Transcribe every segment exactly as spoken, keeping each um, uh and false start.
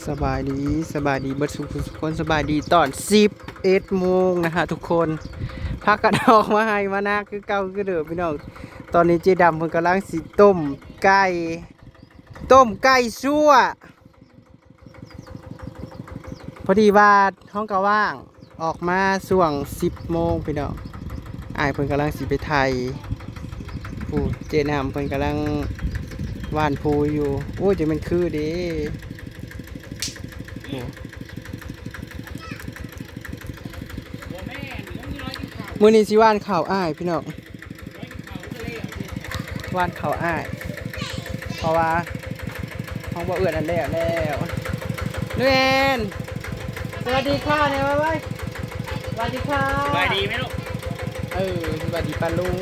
สบายดี สบายดีเบิดสุขทุกคน สบายดีตอนสิบเอ็ดโมงนะฮะทุกคน พากันออกมาไฮ่มานาคือเก่าคือเดิมพี่น้อง ตอนนี้เจ๊ดำเพิ่นกำลังสิต้มไก่ ต้มไก่ซั่ว พอดีว่าห้องก็ว่าง ออกมาช่วงสิบโมงพี่น้อง อ้ายเพิ่นกำลังสิไปไถ ผู้เจ๊น้ำเพิ่นกำลังหว่านพูอยู่ โอ้ย จะเป็นคือเด้ โอ้ มื้อนี้สิหว่านข้าวอ้ายพี่น้อง หว่านข้าวอ้าย เพราะว่าห้องบ่เอื้อนอันแล้วแล้ว นุ้ยแอน สวัสดีค่ะเนี่ยไว้ไว้ สวัสดีค่ะ สบายดีไหมลูก เออ สวัสดีป้าลุง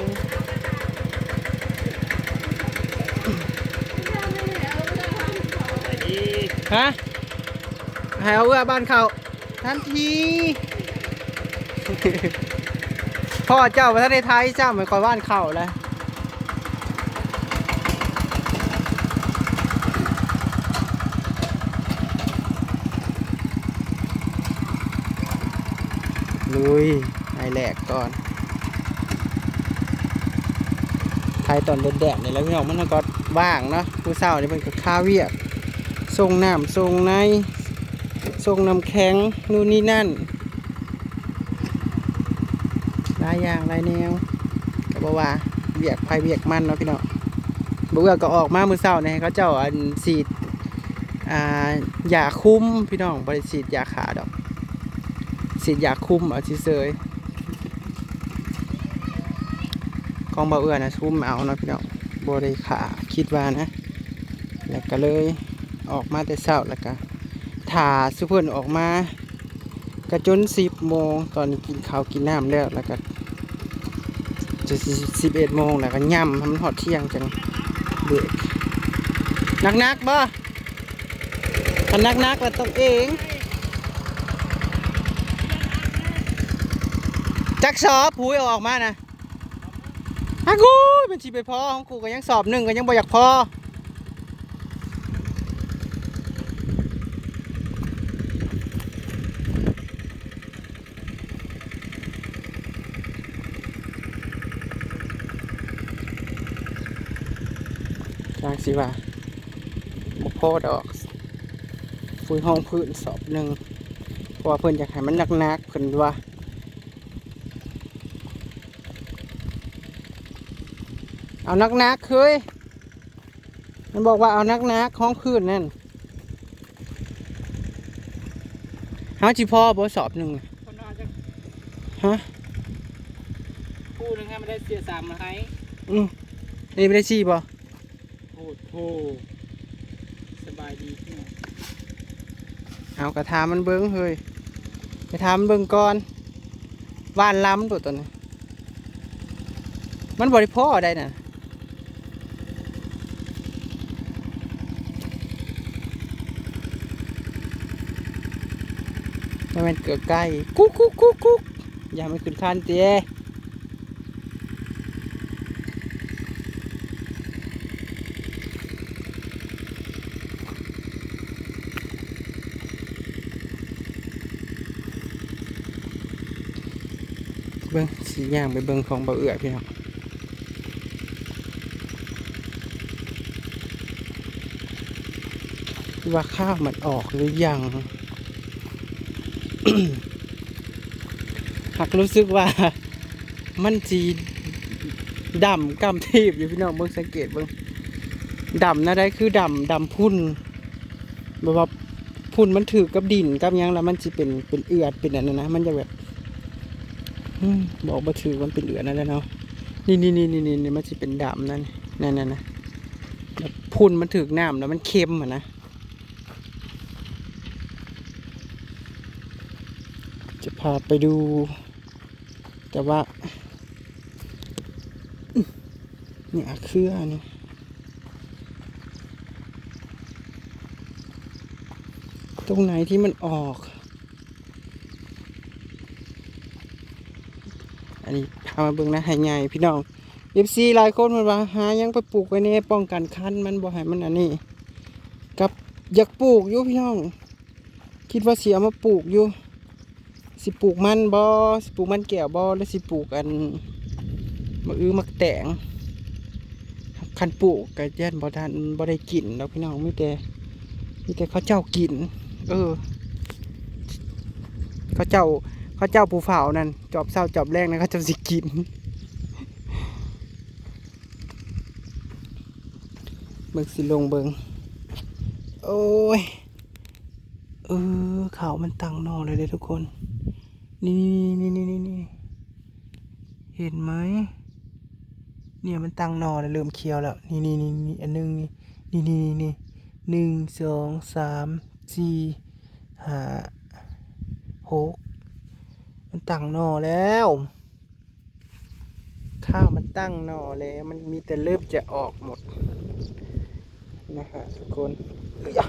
สบายดี ฮะ ให้เอาเอื้อบ้านเขา ทันที พ่อเจ้าบ่ทันได้ไถซ้ำ ให้ข้อยหว่านข้าวแล้ว ลุย ไถแหลกก่อน ไถตอนแดดๆ นี่แหละพี่น้อง มันก็ว่างเนาะ ผู้เฒ่านี่เพิ่นก็คาเวียก ส่งน้ำส่งใน ส่งน้ำแข็ง นู่นนี่นั่น หลายอย่างหลายแนว ก็บ่ว่าเวียกไผเวียกมันเนาะพี่น้อง บ่าวเอื้อก็ออกมามื้อเช้านี่ ให้เขาเจ้าอันฉีด อ่า ยาคุมพี่น้อง บ่ได้ฉีดยาฆ่าดอก ฉีดยาคุมเอาเฉยๆ ของบ่าวเอื้อนะ คุมเอาเนาะพี่น้อง บ่ได้ฆ่า คิดว่านะ แล้วก็เลยออกมาแต่เช้า แล้วก็ถ่าซุเพิ่นออกมา ก็จนสิบโมง ตอนนี้กินข้าวกินน้ำแล้ว แล้วก็จะสิบเอ็ดโมง แล้วก็ย่ำให้มันฮอดเที่ยงจั่งเบรก หนักๆ บ่ คันหนักๆ แล้วต้องเอง จักสอบ ผู้เอาออกมานะ ฮะ กู มันสิไปพอ ของกูก็ยังสอบหนึ่ง ก็ยังบ่อยากพอ จั่งสิว่า บ่พอดอก ผู้ห้องพื้นสอบหนึ่ง เพราะว่าเพิ่นอยากให้มันหนักๆ เพิ่นว่า เอาหนักๆ เฮ้ย มันบอกว่าเอาหนักๆ ห้องพื้นนั่น เฮาสิพอบ่สอบหนึ่ง คนอาจจะ ฮะ คู่หนึ่งให้มันได้เสียสามมาให้ อืม นี่ไม่ได้สี่บ่ โอ้โห สบายดีพี่น้อง เอากระถามมันเบิ่งเฮ้ย ไปถามมันเบิ่งก่อน หว่านลำตัวตัวนี้ มันบ่ได้พอได้น่ะ มันเป็นเกลือไก่ กุ๊กกุ๊กกุ๊กกุ๊ก อย่าให้มันขึ้นคานเตี้ย เบิ่ง สิย่างไปเบิ่งของบ่าวเอื้อพี่น้อง ว่าข้าวมันออกหรือยัง หากรู้สึกว่า มันสิดำกำทีบอยู่พี่น้อง เบิ่งสังเกตเบิ่ง ดำนะได้คือดำ ดำพุ่น แบบว่าพุ่นมันถืกกับดินกับหยังแล้วมันสิเป็น เป็นเอือดเป็นอันนั้นนะ มันจะแบบ อืม บอกบ่ถืก มันเป็นเอือดนั่นแหละเนาะ นี่นี่นี่นี่นี่มันสิเป็นดำนั่น นั่นนั่นนะ แบบพุ่นมันถืกน้ำแล้วมันเค็มอะนะ จะพาไปดู แต่ว่า เนี่ยเครือนี่ ตรงไหนที่มันออก อันนี้พามาเบิ่งนะ ไฮ่ใหญ่พี่น้อง เอฟซี หลายคนมันว่าหาหยังไปปลูกไว้แน่ ป้องกันคันมันบ่ให้มันอันนี้ กับ อยากปลูกอยู่พี่น้อง คิดว่าสิเอามาปลูกอยู่ สิปลูกมันบ่ สิปลูกมันแก้วบ่ หรือสิปลูกอัน มะอื้อ มะแตง คันปลูกก็ย่านบ่ทัน บ่ได้กินดอกพี่น้อง มีแต่ มีแต่เขาเจ้ากิน เออ เขาเจ้า เขาเจ้าผู้เฝ้านั่น จอบเช้าจอบแลงนะ เขาเจ้าสิกิน เบิ่งสิลงเบิ่ง โอ้ย เออ เขามันตั้งหน่อเลยเด้อทุกคน นี่ นี่ นี่ นี่ นี่ เห็นไหม เนี่ยมันตั้งหน่อแล้ว เริ่มเขียวแล้ว นี่ นี่ นี่ นี่ อันหนึ่ง นี่ นี่ นี่ นี่ นี่ หนึ่ง สอง สาม สี่ ห้า หก มันตั้งหน่อแล้ว ข้าวมันตั้งหน่อแล้ว มันมีแต่เริ่มจะออกหมด นะฮะทุกคน เอ้ยอะ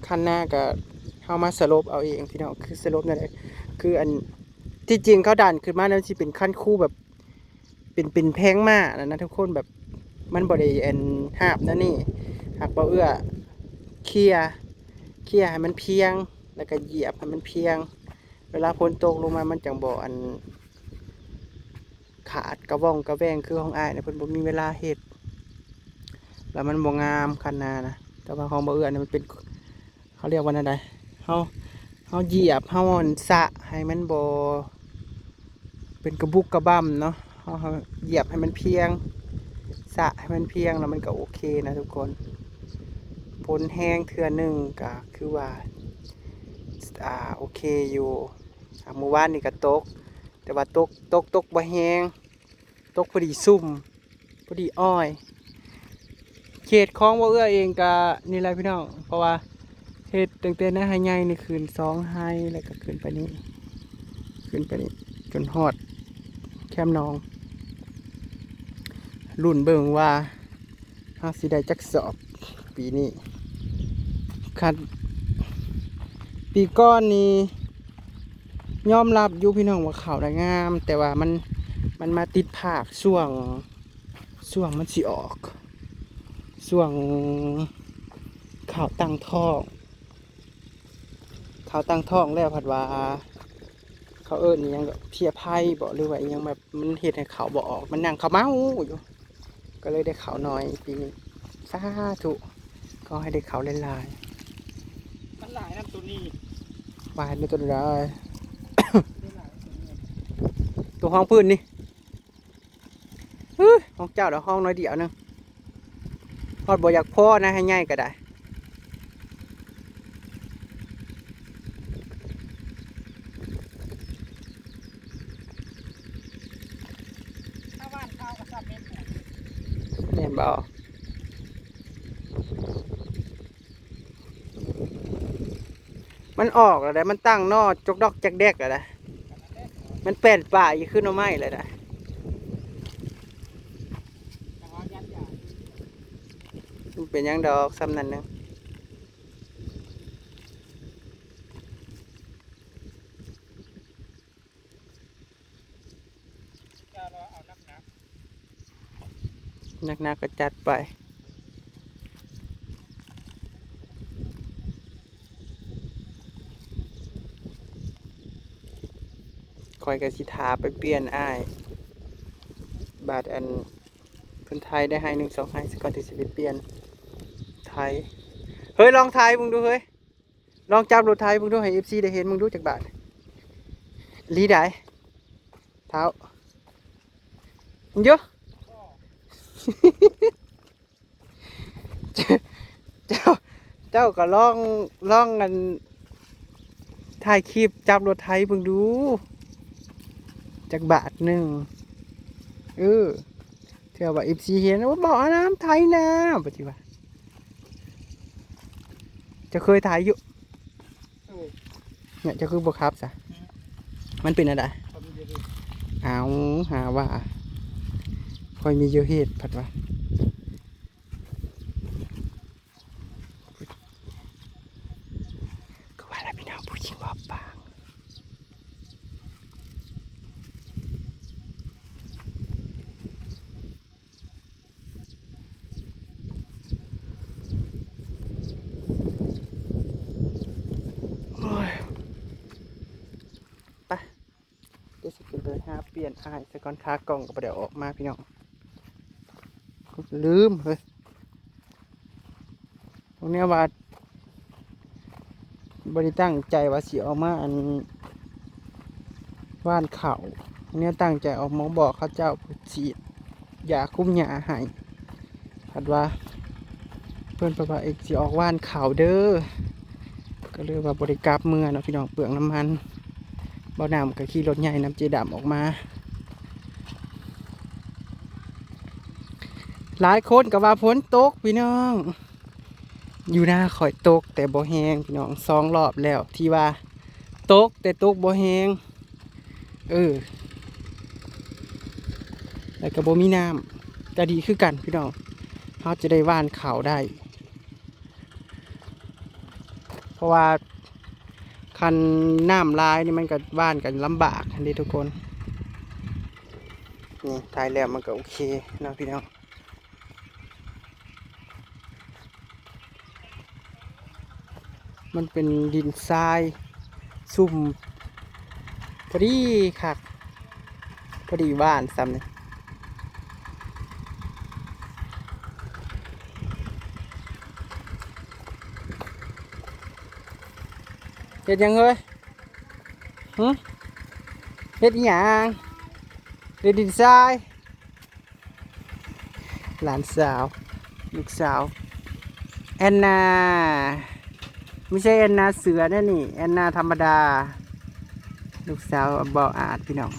คันนาก็เฮามาสลบเอาเองพี่น้อง คือสลบนั่นแหละ คืออัน ที่จริงเขาดันขึ้นมาแล้วสิเป็นคันคูแบบ เป็น เป็นแพงมากนะนะทุกคน แบบ มันบ่ได้อันหาบนะนี่ หากบ่เอื้อ เคลียร์ เคลียร์ให้มันเพียง แล้วก็เหยียบให้มันเพียง เวลาฝนตกลงมามันจังบ่อัน ขาดกระว่องกระแว่งคือของอ้ายนะ เพิ่นบ่มีเวลาเฮ็ด แล้วมันบ่งามคันนานะ แต่ว่าของบ่เอื้อนี่มันเป็น เขาเรียกว่าแนวใด เฮา เฮาเหยียบ เฮาอันสะให้มันบ่ เป็นกระบุกกระบำเนาะ เฮา เฮาเหยียบให้มันเพียง สะให้มันเพียงแล้วมันก็โอเคนะทุกคน ฝนแฮงเทื่อหนึ่งก็คือว่า อ่า โอเคอยู่ อ่า มื้อวานนี่ก็ตก แต่ว่าตก ตก ตกบ่แฮง ตกพอดีซุ่ม พอดีอ้อย เขตของบ่เอื้อเองก็นี่แหละพี่น้อง เพราะว่าเฮ็ดตั้งแต่ในไฮ่ใหญ่นี่ขึ้นสองไฮ่ แล้วก็ขึ้นไปนี่ ขึ้นไปนี่ จนฮอดแคมหนอง ลุ้นเบิ่งว่าเฮาสิได้จักสอบปีนี้ คันปีก่อนนี่ยอมรับอยู่พี่น้องว่าข้าวน่ะงาม แต่ว่ามัน มันมาติดพลาดช่วง ช่วงมันสิออก ช่วงข้าวตั้งท้อง ข้าวตั้งท้องแล้วผัดว่า เขาเอิ้นอิหยังก็เพลี้ยไพรบ่ หรือว่าอิหยังแบบมันเฮ็ดให้ข้าวบ่ออก มันนั่งข้าวเมาอยู่ ก็เลยได้ข้าวน้อยปีนี้ สาธุ ขอให้ได้ข้าวหลายๆ มันหลายนำตัวนี้ หลายนำตัวนี้ ได้หลายตัวนี้ ตัวห้องพื้นนี่ เฮ้ย ห้องเจ้าเดี๋ยวห้องน้อยเดียวหนึ่ง ฮอดบ่อยากพอนะ ให้ใหญ่ก็ได้ ถ้าบ้านเขาก็ชอบเม็ดเนี่ย แม่นบ่ มันออกแล้วได้ มันตั้งหน่อจกดอกแจกแดกแล้วได้ มันแปลนป่าอยู่ขึ้นหน่อไม้แล้วได้ มันเป็นหยังดอกซ้ำนั่นหนึง หนักๆก็จัดไป ข้อยก็สิถาไปเปลี่ยนอ้าย บาดอัน เพิ่นไถได้ไฮ่หนึ่งสองไฮ่ซะก่อน ถึงสิไปเปลี่ยน ไถ เฮ้ย ลองไถมึงดูเฮ้ย ลองจับรถไถมึงดู ให้เอฟซีได้เห็นมึงดูจักบาด ลีได้ เท้า มึงอยู่ เจ้า เจ้าก็ลอง ลองอัน ถ่ายคลิปจับรถไถเบิ่งดู จักบาทหนึ่ง เออ เทื่อว่าเอฟซีเห็น ว่าบ่เอาน้ำไถนา บ่จิว่า เจ้าเคยไถอยู่ เออ เนี่ย เจ้าคือบ่ขับซะ อืม มันเป็นอะไร เขามีเยอะเลย เอา หาว่า ข้อยมีอยู่เหตุผัดว่า ก็ว่าแล้วพี่น้องผู้หญิงบอบบาง เปลี่ยนอ้ายซะก่อน ขากล้องก็บ่ได้ออกมาพี่น้อง ลืมเฮ้ย พวกเนี้ยว่าบ่ได้ตั้งใจว่าสิออกมาอันหว่านข้าว เนี่ยตั้งใจออกมาบอกเขาเจ้าสิฉีดยาคุมหญ้าให้ ผัดว่า เพิ่นผัดว่าเอกสิออกหว่านข้าวเด้อ ก็เลยว่าบ่ได้กลับเมือเนาะพี่น้อง เปลืองน้ำมัน บ่าวน้ำก็ขี่รถใหญ่นำเจ๊ดำออกมา หลายคนก็ว่าฝนตกพี่น้อง อยู่นาข้อยตกแต่บ่แฮงพี่น้อง สองรอบแล้วที่ว่าตกแต่ตกบ่แฮง เออ แล้วก็บ่มีน้ำ ก็ดีคือกันพี่น้อง เฮาจะได้หว่านข้าวได้ เพราะว่าคันน้ำหลายนี่มันก็หว่านกันลำบากหั้นเด้ทุกคน นี่ถ่ายแล้วมันก็โอเคเนาะพี่น้อง มันเป็นดินทรายซุ่ม พอดีคัก พอดีหว่านซ้ำนี่ เฮ็ดหยังเฮ้ย หึ เฮ็ดอีหยังเฮ็ดดินทราย หลานสาว ลูกสาว แอนนา ไม่ใช่แอนนาเสือนะนี่ แอนนาธรรมดา ลูกสาวบ่าวอาดพี่น้อง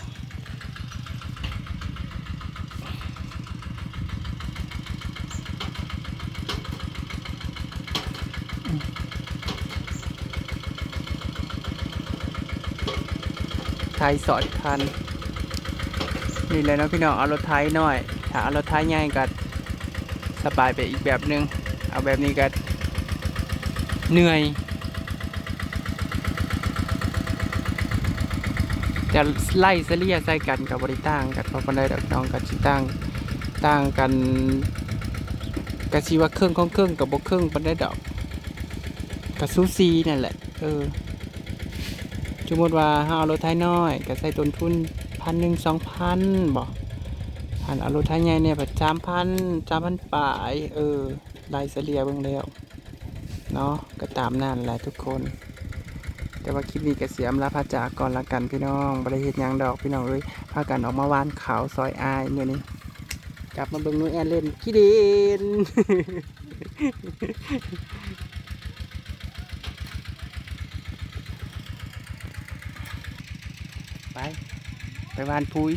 ไถสอดคัน นี่แหละเนาะพี่น้อง เอารถไถน้อย ถ้าเอารถไถใหญ่ก็สบายไปอีกแบบหนึ่ง เอาแบบนี้ก็เหนื่อย จะไล่เฉลี่ยใส่กันก็บ่ได้ต่างกันปานใดดอกน้อง ก็สิต่าง ต่างกัน ก็สิว่าครึ่งของครึ่งก็บ่ครึ่งปานใดดอก ก็สูสีนั่นแหละ เออ สมมุติว่าเฮาเอารถไถน้อยก็ใส่ต้นทุนพันหนึ่ง สองพัน บ่ คันเอารถไถใหญ่เนี่ยบัดสามพัน สามพันปลาย เออ ไล่เฉลี่ยเบิ่งแล้วเนาะ ก็ตามนั่นแหละทุกคน แต่ว่าคลิปนี้ก็สิอำลาพระจากก่อนละกันพี่น้อง บ่ได้เฮ็ดหยังดอกพี่น้องเอ้ย พากันออกมาหว่านข้าวซอยอ้ายมื้อนี้ กลับมาเบิ่งหนูแอนเล่นขี้ดิน ไป ไปหว่านปุ๋ย